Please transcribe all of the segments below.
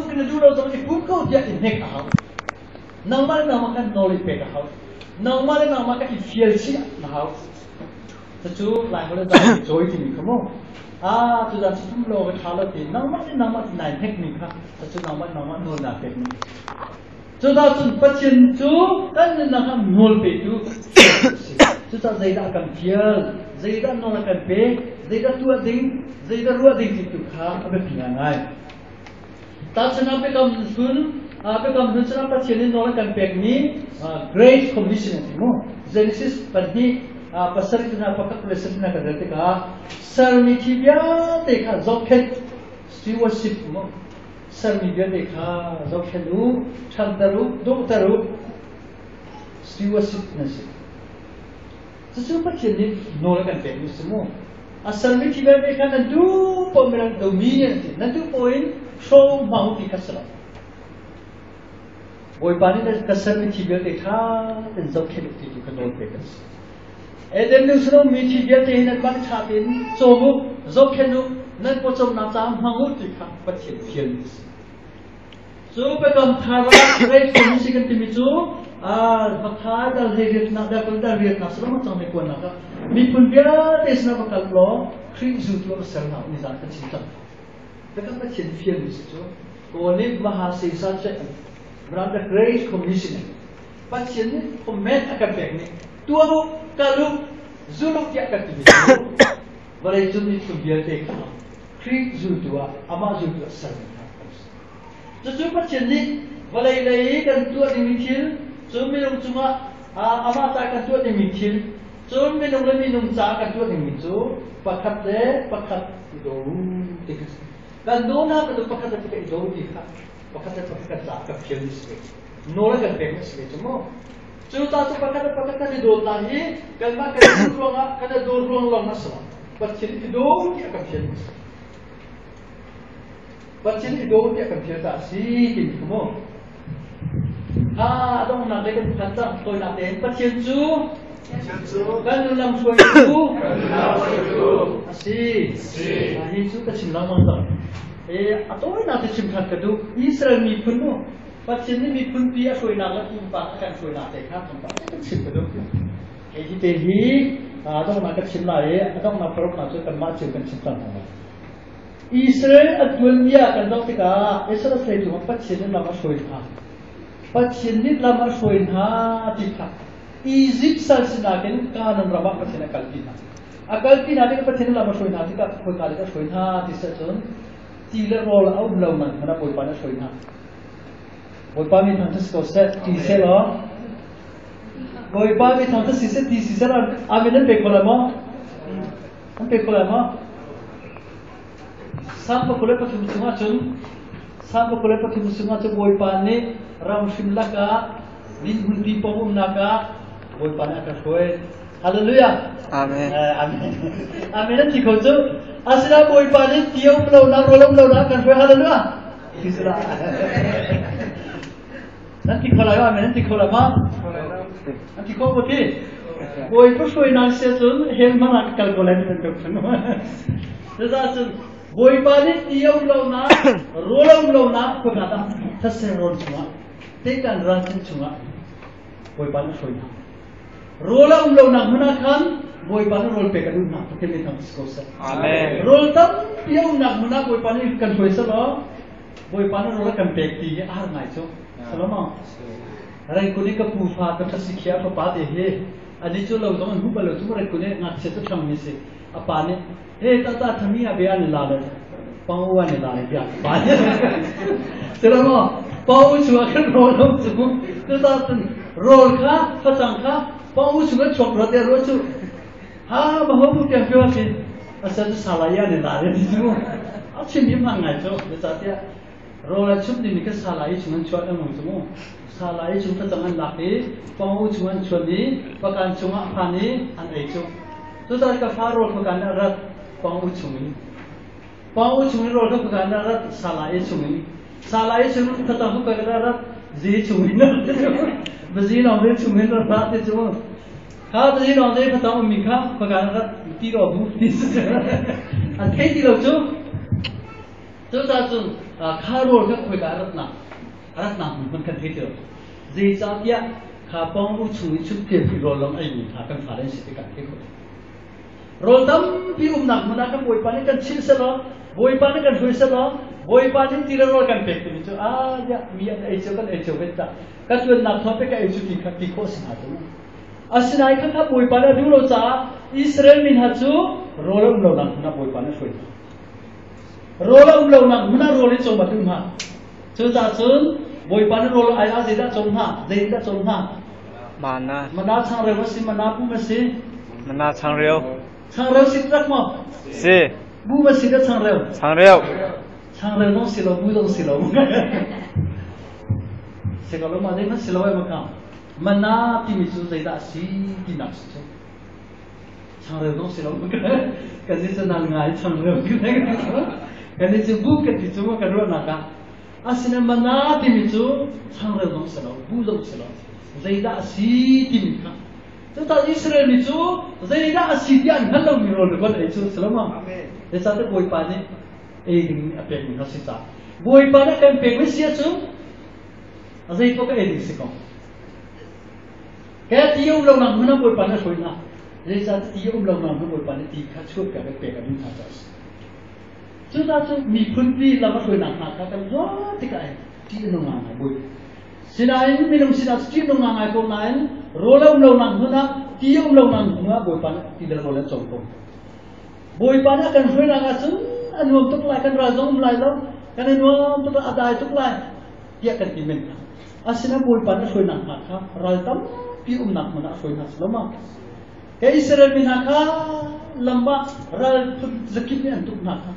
Pum na duh lo zong i pum ko tiah i hnek a hau. Nangmah le nangmah khan nawl i pek a hau. Nangmah le nangmah kha i fial chih na hau. Cucu Laiholh in zan cawi timi kha mu. Ah, cu zan cu pum lo ka ṭha lo ti nangmah le nangmah nai hnekmi kha cucu nangmah nangmah nawl naa pekmi. Cucaah cun Pathian cu kan nunnak ah nawl petu si. Cucaah zeidah a kan fial, zeidah nawl a kan pek, zeidah tuah ding, zeidah ruah ding ti tu kha a biapi ngaingai. Tahchunhnak biakam hlun, biakam hlun sinah Pathian nih nawl a kan pekmi Great Commission a ti mu. Genesis pahnih pasarih hna pakhat le sarih hna kan rel tikah sermi thi vialte kha zohkhenh stewardship mu sermi vialte kha zohkhenh u, ṭhanter u, dawhter u, stewardship nan si. Cucu Pathian nih nawl a kan pekmi si mu. A sermi thi vialte kha nan duh paoh mirang dominion an ti. Nan duh paoh in hro hmang ti kha si lo. Bawipa nih ka sermi thi vialte ṭha tein zohkhenh u ti tu kha nawl pek an si. Eden nu sinum mi thi vialte hi nan mah ṭha tein cawm u, zohkhenh u, nan pawcawmnak caah hmang u ti kha Pathian fialmi a si. Cu biakam thar ah Great Commission kan timi cu Mathai dal hlei riatnak dal kul dal riatnak saram cang hei kuannak ah miphun vialte sinah va kal law Khrih zultu a va ser hna ni zan kan chim cang. Biakam Pathian fialmi si cu Kawl nih Maha Sesa che Ram the Great Commission Pathian nih command a kan pek nih tuah u kal u zul u tiah kan timi cu vawlei cung miphun vialte kha Khrih zultu ah amah zultu ah sermi hna kan si. Cucu Pathian nih vawlei lei i kan tuah dingmi thil, cun minung cungah amah ca kan tuah dingmi thil, cun minung le minung ca kan tuah dingmi cu pakhat le pakhat i daw u ti kha si. Kan daw hna bantuk pakhat le pakhat i daw ti kha pakhat le pakhat kan caah kan fialmi si ve. Nawl a kan pekmi a si ve cu mu. Cu ta cu pakhat le pakhat kan i dawtnak hi kanmah kan i duh ruangah kan i daw ruang lawng a si lo. Pathian i daw ti a kan fialmi a si. Pathian i daw ti a kan fial caah a si timi kha mu. Ha donghnak lei kan phan cang tawinak tein Pathian cu kan nun lam hruaitu a si. Hi cu ka chim lengmang cang. E a tawinak te chim than ka duh. Israel miphun mu Pathian nih miphunpi a hruainak le pumpak a kan hruainak te kha tlawmpal te kan chim ka duh. Hei hi te hi donghnak ka chim lai i a donghnak paruknak cu kanmah cio kan chim cang hna lai. Israel a tuanbia kan zoh tikah Israel hruaitu ah Pathian nih lam a hruai hna. Pathian nih lam a hruai hna ti kha Egypt sal sinak in Canaan ram ah Pathian a kalpi hna. A kalpi hna tikah Pathian nih lam a hruai hna tikah khawika lei a hruai hna ti si ahcun ti le rawl a um lo man hmanh ah Bawipa nih a hruai hna. Bawipa mi thangṭhat si ko seh ti seh law Bawipa mi thangṭhat si seh ti si seh law amen nan pe kho lai maw? Nan pe kho lai maw? Salm 23 chungah cun Salm 23 chungah cun Bawipa nih ram hrim lakah dinhmunpi pawng umnak ah Bawipa nih a ka hruai. Hallelujah. Amen. Amen. Amen an ti kho cu. Asinain Bawipa nih ti um lo nak rawl um lo nak kan hruai. Hallelujah. Nan ti kho lai ma? Nan ti kho lai ma? Nan ti kho ko ti? Bawipa hruainak sia cun hell hmanh ah ka kal ko lai nan dok cun. Cucaah cun Bawipa nih ti a um lonak, rawl a um lonak khua ah thase rawn chungah, tekan ralchin chungah Bawipa nih a hruai hna. Rawl a um lonak hmun ah khan Bawipa nih rawl pek a duh hna. Pathian min thang si ko seh. Amen. Rawl tampi a umnak hmun ah Bawipa nih kan hruai selaw Bawipa nih rawl a kan pek ti hi a har ngai cu. Salomon. Rengkun i ka pu fa ka ṭhasi khia fapa te hi ani cu lo zong an hmuh bal lo cu rengkun i ngakchia cu ṭhang mi si. A pa nih he tata thami a bia an la le pau an la le bia pa nih. Salomon pau chu a kan rawl lo cu cuta rawl kha facang kha pau chung a chuak ro te ro cu ha ma ho bu tiang pyo si asa cu salai an la le ti cu a chim mi hman ngai cu zeicahtiah rawl an chumh ding mi kha salai chung an chuah lengmang cu mu salai chung facang an lak i pau chung an chuan i pakan chungah phan i an ei cu cucaah ka fa rawl pakan a rat pau chung in pau chung in rawl kha pakan a rat salai chung in salai chung in facang kha pakan a rat zi chung in bazi lawng te chung in rat ti cu kha bazi lawng te facang ummi kha pakan a rat ti ro bu ti an thei ti lo cu. Cucaah cun kha rawl kha khoika a ratnak a ratnak hmun hmanh kan thei ti lo. Zeicahtiah kha pawng chung i chumte rawl lawng eimi kha kan fale an si tikah thei kho. Rawl tampi umnak hmun ah kan Bawipa nih kan chimh selaw, Bawipa nih kan hruai selaw, Bawipa nih ti le rawl kan pek timi cu ah ya mi an ei cio kan ei cio ve ta. Ka tuannak thawng pe ka ei cu ti kha ti khawh si hna cu. Asinain kha kha Bawipa nih a duh lo caah Israel mi hna cu rawl a um lonak hmun ah Bawipa nih a hruai hna. Rawl a um lonak hmun ah rawl in cawm a duh hna. Cucaah cun Bawipa nih rawl ai ah zeidah cawm hna? Zeidah cawm hna? Mana. Mana changreu a si, mana pum a si. Mana changreu. Changreu si tak maw? Si. Bu a si dah changreu? Changreu. Changreu dong si lo, bu dong si lo. Si ko lo ma dei man si lo ai ma ka. Mana timi cu zeidah a si tinak si cu. Changreu dong si lo kan ni cu nal ngai changreu kan ni cu bu kan ti cu kan ruahnak ah asina mana timi cu changreu dong si lo bu dong si lo zeidah a si timi kha cuta Israel mi cu zeidah a si ti an hngal lomi rawl kan ei cu si lo ma zeicahtiah Bawipa nih ei ding a pekmi kha si ca Bawipa nih kan pekmi si ahcun a zei paoh ka ei ding si ko Ke ti um lo nak hmun ah Bawipa nih a hruai hna. Zeicahtiah ti um lo nak hmun Bawipa nih ti kha chuahpiak in pek a duh hna caah a si. Cucaah cu miphunpi lam a hruainak hna kha kan ruah tikah hin ṭih a nung ngai Bawi. Sinain minung sinah cu ṭih a nung ngai ko nain rawl a um lo nak hmun ah ti a um lo nak hmun ah Bawipa nih ti le rawl an cawm ko. Bawipa nih a kan hruainak ahcun a nuam tuk lai, kan ral zong um lai lo, kan i nuam tuk lai, a dai tuk lai tiah kan ti men hna. Asinain Bawipa nih a hruainak hna kha ral tampi umnak hmun ah a hruai hna si lo ma? Ke Israel mi hna kha lam ah ral phun zakip nih an tuk hna kha.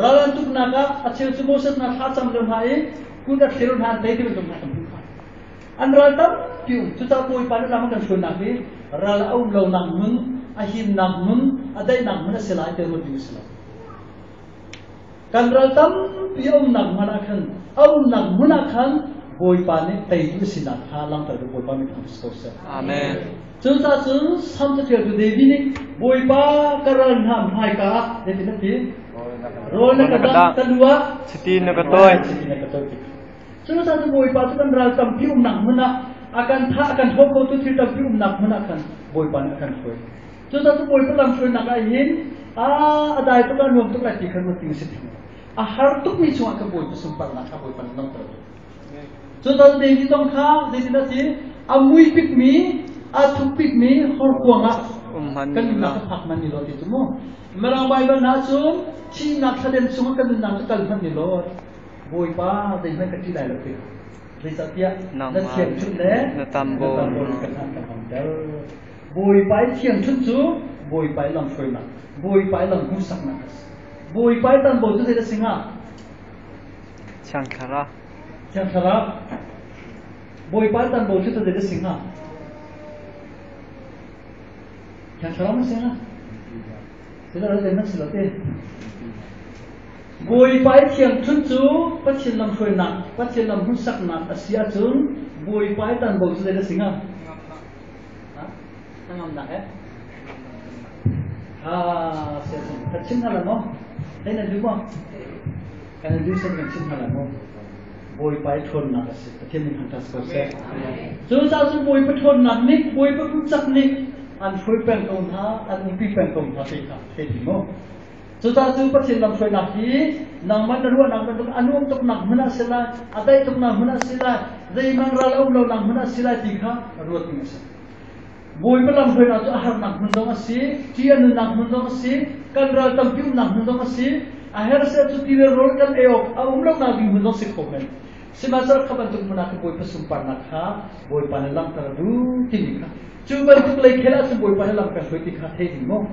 Ral an tuknak ah a cheu cu Moses hna thla cam lo hna i kut a thlir hna an tei ti bantuk hna kan hmuh kha. An ral tampi um. Cucaah Bawipa nih lam a kan hruainak hi ral a um lonak hmun, a himnak hmun, a daihnak hmun a si lai ti ruat ding a si lo. Kan ral tampi a umnak hmun ah khan a umnak hmun ah khan Bawipa nih teitu a sinak kha langhter tu Bawipa min thang si ko seh. Amen. Cucaah cun Salm caṭialtu David nih Bawipa ka ral hna hmaika ah zeitin a ti? Rawl na ka dangh ka lu ah chiti na ka tawi. Chiti na ka tawi ti. Cucaah cun Bawipa cu kan ral tampi umnak hmun ah a kan thah a kan hawk khotu thil tampi umnak hmun ah khan Bawipa nih a kan hruai. Cucaah cu Bawipa lamhruainak ah hin a dai tuk a nuam tuk lai ti kha ruat ding a si theng. A har tukmi chungah ka Bawipa sunparnak kha Bawipa nih langhter a duh. Cucaah David zong kha zeitin a si? A mui bikmi, a thuk bikmi horkuang ah kan nunnak kha phak man ni law ti cu mu. Mirang Baibal hna cun thihnak thladem chungah kan nunnak cu kal hmanh ni law Bawipa zeihmanh ka ṭih lai lo ti. Zeicahtiah na thiangṭhunh le na tambor kan kan hangter. Bawipa i thiangṭhunh cu Bawipa i lamhruainak, Bawipa i lam hmuhsaknak a si. Bawipa i tanbo cu zeidah a si hnga? Thiang Thlarau. Thiang Thlarau. Bawipa i tanbo cu zeidah a si hnga? Thiang Thlarau ma si hnga? Sila lo si lo te. Bawipa i thiangṭhunh cu Pathian lamhruainak, Pathian lam hmuhsaknak a si ahcun Bawipa i tanbo cu zeidah a si hnga? Hnangamnak he? Ha, siasin. Ka chim hna lai maw? Hei nan duh maw? Kan duh sen kan chim hna lai maw? Bawipa i ṭhawnnak a si. Pathian min thangṭhat ko seh. Cucaah cun Bawipa ṭhawnnak nih, Bawipa kucak nih an hruai peng ko hna, an umpi peng ko hna ti kha thei ti maw? Cucaah cu Pathian lamhruainak hi nangmah na ruahnak bantuk a nuam tuknak hmun ah si lai, a daih tuknak hmun ah si lai, zeihmanh ral a um lonak hmun ah si lai ti kha ruat ding a si. Bawipa lamhruainak cu a harnak hmun zong a si, ṭih a nunnak hmun zong a si, kan ral tampi umnak hmun zong a si, a her seh cu ti le rawl kan ei awk a um lonak ding hmun zong si kho men. Sihmanhsehlaw kha bantuk hmun ah khan Bawipa sunparnak kha Bawipa nih langhter a duh timi kha cu bantuk leikhel ah cun Bawipa nih lam kan hruai ti kha thei ding maw?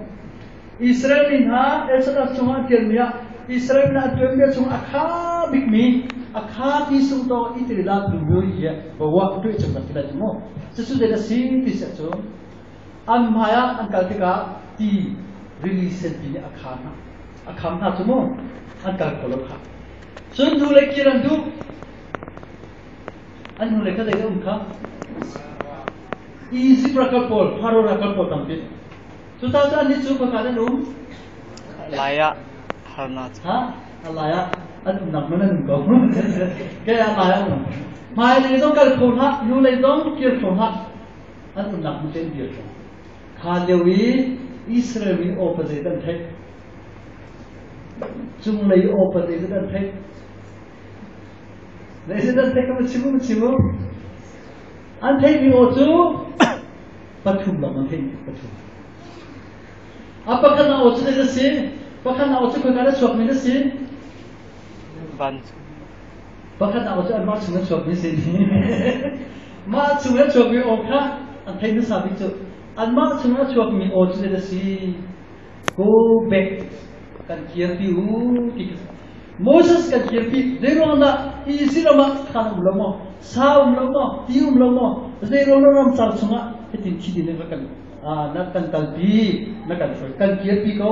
Israel mi hna Exodus chungah an ṭialmi ah Israel mi hna an tuanbia chungah a kha bikmi a kha ti sung to i tili la tu bu i bawa tuih chung kan ti lai cu mu cucu zei a si ti si cu an hmai ah an kal tikah ti rili senpi nih a kha hna a kham hna cu mu an kal kho lo kha cun hnu le kir an duh an hnu le kha zei um kha Egypt rakal pawl Pharaoh rakal pawl tampi Cucaah cu annih cu khua an um. Lai ah harnak. Ha? A lai ah. An umnak hmun an um ko. Ke ah lai an um. Hmailei zong kal kho hlah, hnulei zong kir kho hlah. An umnak hmun tein dir ko. Kha lio i Israel mi aw pa zei an theih. Cunglei aw pa zei an theih. Zei an theih ka chim u chim u. An theihmi aw cu pathum lawng an theih pathum. A pakhatnak aw cu zei a si? Pakhatnak aw cu khoika na chuakmi na si? Van. Pakhatnak aw cu anmah chung na chuakmi si. Mah chung na chuakmi aw kha an theih hmasa bik cu anmah chung na chuakmi aw cu zei a si? Go back kan kirpi u ti Moses kan kirpi zeiruang dah Israel ram ah khan um lo maw sa um lo maw ti um lo maw zeiruang dah ramcar chungah hitin thi din in kan na kan kalpi na kan hruai kan kirpi ko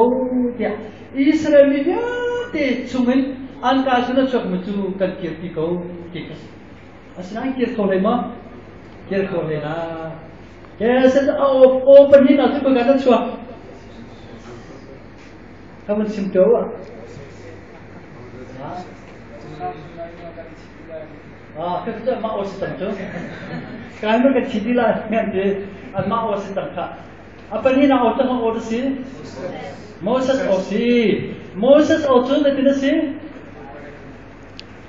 tiah Israel mi vialte chungin an ka chun a chuakmi cu kan kirpi ko ti kha si asinain kir kho hlei maw kir kho hlei la ke a open hin ah cu kan na chuak ka van sim to ah Ah, ka cu mah aw si tam cu. Kai ma ka thi di lai ngan ti an mah aw si tam kha. A pani na aw tang aw si. Moses aw si. Moses aw cu na tin si.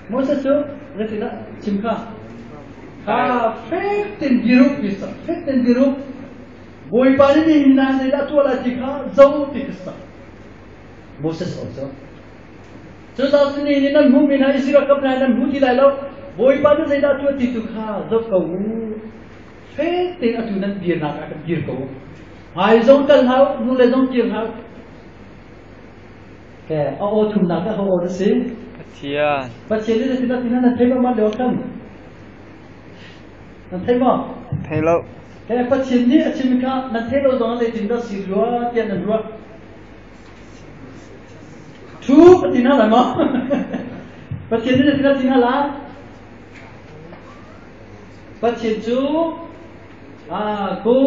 Moses cu na tin chim kha. Kha fek tin biru ti sa. Fek tin biru. Bawipa nih nihin na zeidah tuah lai ti kha zo ti ka sa. Moses aw cu. Cucaah cun ni nih nan hmuhmi hna Israel kap hna nan hmu ti lai lo. Bawipa nih zeidah tuah ti tu kha zoh ko u. Fek tein atu nan dirnak ah kan dir ko u. Hmai zong kal hau, hnulei zong kir hau. Ke a aw thumnak a aw na si. Pathian. Pathian nih na tin na thei ma leo kan. Nan thei maw? Thei lo. He Pathian nih a chim kha nan thei lo zong zeitin dah si rua tiah nan ruah. Thu ka ti hna lai maw? Pathian nih zeitin a ti hna lai? Pathian cu go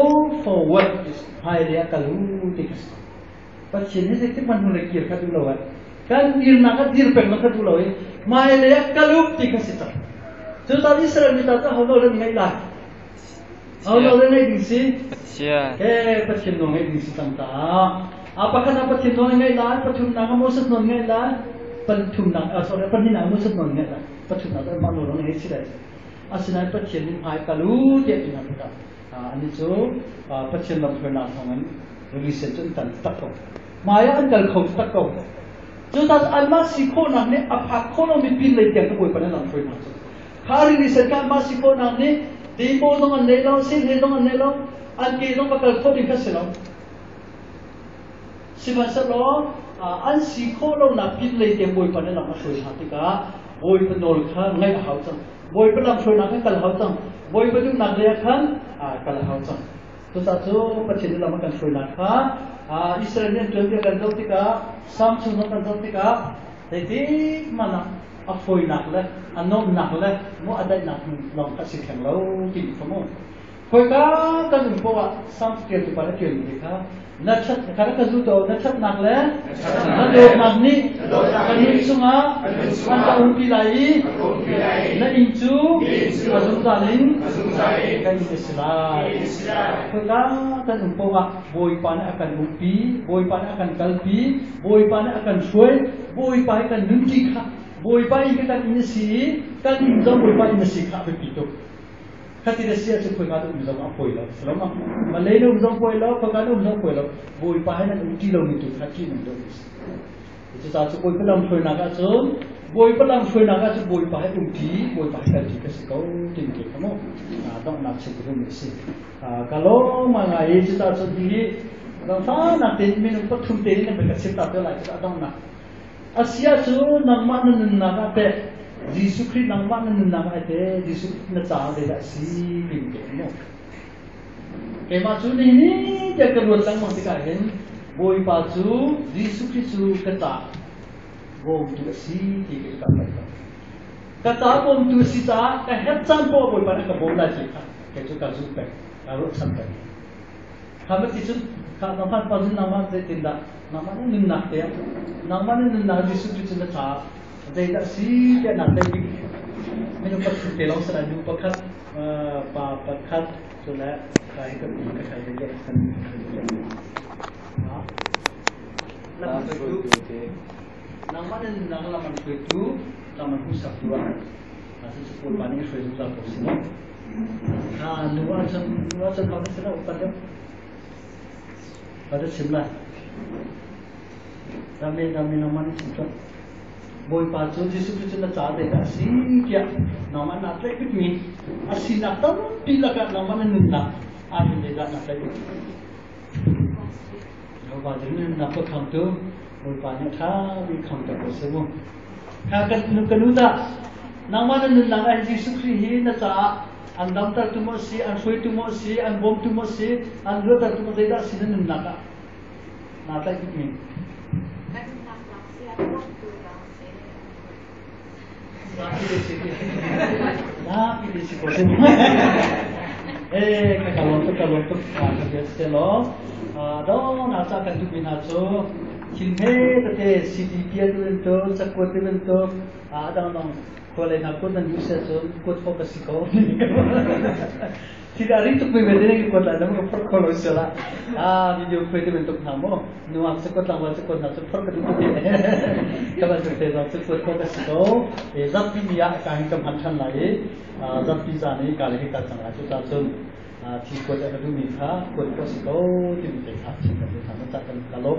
forward hmailei ah kal u ti kha si. Pathian hi zeitik hmanh hnulei kir kha duh lo ai. Kan dirnak ah dir peng kha duh lo i hmailei ah kal u ti kha si cang. Cucaah Israel mi ta cu ho nawl an ngaih lai? Ho nawl an ngaih ding si? Pathian. He Pathian nawl ngaih ding si cang ta. A pakhat ah Pathian nawl ngaih lai, pathumnak ah Moses nawl ngaih lai, pathumnak ah sorry pahnihnak ah Moses nawl ngaih lai, pathumnak ah mah nawl ngaih si lai. Asinain Pathian nih hmai kal u tiah ti hna tikah Anih cu Pathian lamhruainak thawngin rili sen cu an tan tak ko. Hmai ah an kal kho tak ko. Cucaah anmah si khawhnak nih a phak khawh lomi pin lei tiang ka Bawipa nih lamhruainak cu. Kha rili sen kha anmah si khawhnak nih tipaw zong an nei lo, silhe zong an nei lo, an ke zong va kal khawh ding kha si lo. Sihmanhsehlaw an si khawh lonak pin lei tiang Bawipa nih lam a hruai hna tikah Bawipa nawl kha ngaih a hau cang. Bawipa lamhruainak khan kal hau cang. Bawipa duhnak lei ah khan kal a hau cang. Cucaah cu Pathian lam a kan hruainak kha Israel nih an tuanbia kan zoh tikah Psalm chung zong kan zoh tikah zeitik hmanh ah a fawinak le a nuamhnak le mu a daihnak hmun lawng kha si theng lo ti kha mu. Khoika kan um poah ah Psalm ṭialtu pa nih a ṭialmi te kha na ṭhat kha ka zu to na ṭhatnak le na dawtnak nih ka nun chungah an ka umpi lai i na inn cu a zungzal in kan in a si lai. Khoika kan um poah ah Bawipa nih a kan umpi, Bawipa nih a kan kalpi, Bawipa nih a kan hruai, Bawipa he kan nunṭi kha Bawipa inn kha kan inn a si i kan inn zong Bawipa inn a si kha a biapi tuk. Khati na si ahcun khoika na um zong a fawi lo. Salom ah Malay na um zong fawi lo, khoika na um zong fawi lo. Bawipa he nan um ṭi lomi tu kha ṭih nung deuh a si. Cucaah cu Bawipa lam hruainak ahcun Bawipa lam hruainak ahcun Bawipa he um ṭi, Bawipa he kal ṭi ka si ko timi ke kha mu donghnak chim ka duhmi a si. Ka lawm ngai i cucaah cun hihi zaangfahnak tein minung pathum tein nan ka chim ta te lai cucaah donghnak A si ahcun nangmah na nunnak ah teh Jesuh Khrih nangmah na nunnak ah teh Jesuh Khrih na caah zeidah a si timi te mu. Keimah cu nihin ni tiah ka ruat lengmang tikah hin Bawipa cu Jesuh Khrih cu ka caah bawmtu a si ti ka i kam ko. Ka caah bawmtu a si caah ka herh caan poah Bawipa nih a ka bawm lai ti kha kei cu ka zumh peng, ka ruahchan peng. Kha va ti cun kha nangmah pa cun nangmah zeitindah nangmah nih nunnak te nangmah nih nunnak Jesuh Khrih cu na caah Zeidah a si tiah naa tlaih bik? Minung pathum te lawng si lai, nu pakhat, pa pakhat, cu le kai ka pi ka kai ka kan lam hruaitu nangmah nan nang lam an hruaitu lam an hmuhsaktu ah a si cu pa nih hruai zungzal ko si mu ha nu ahcun nu ahcun hau na si lo upat deuh ka ta chim lai dame dame nangmah nih chim tuah Bawipa cu Jesuh Khrist cu na ca zeidah a si tiah nangmah naa tlaih bikmi a sinak tampi lakah nangmah na nunnak ah hin zeidah naa tlaih bik? Jehovah cu nunnak ka khamtu Bawipa nih a ṭha bik khamter ko seh mu. Kha kan ka nu tah nangmah na nunnak ah hin Jesuh Khrih hi na caah an damtertu maw a si, an hruaitu maw a si, an bawmtu maw a si, an luattertu maw zeidah a si na nunnak ah naa tlaih bikmi? Ka nunnak lak sia bawmtu lawng si. Zapi te si ko seh. Eh, ka ka lawm tuk, ka lawm tuk. Ka bia si law. Do na ca kan duhmi hna cu thil hme tete CD pial ti bantuk, cakuat ti bantuk, a dangdang khua lei hna kuat nan duh si ahcun kuat khawh ka si ko. Thil a ring tuk mi ve te kuat lai lam ka phorh kho lo si la. Ah, video khuai ti bantuk hna mu. Nuak cakuat tlangval cakuat hna cu phorh ka duh tuk i ka bantuk te zong cakuat khawh ka si ko. E zarhpi ni ah ka hin ka hman ṭhan lai i zarhpi zan i ka le hi kal cang lai cu ta cun thi kuat a ka duhmi kha kuat khawh si ko timi te kha chim ka duh hna. Nan cah kan ka lawm.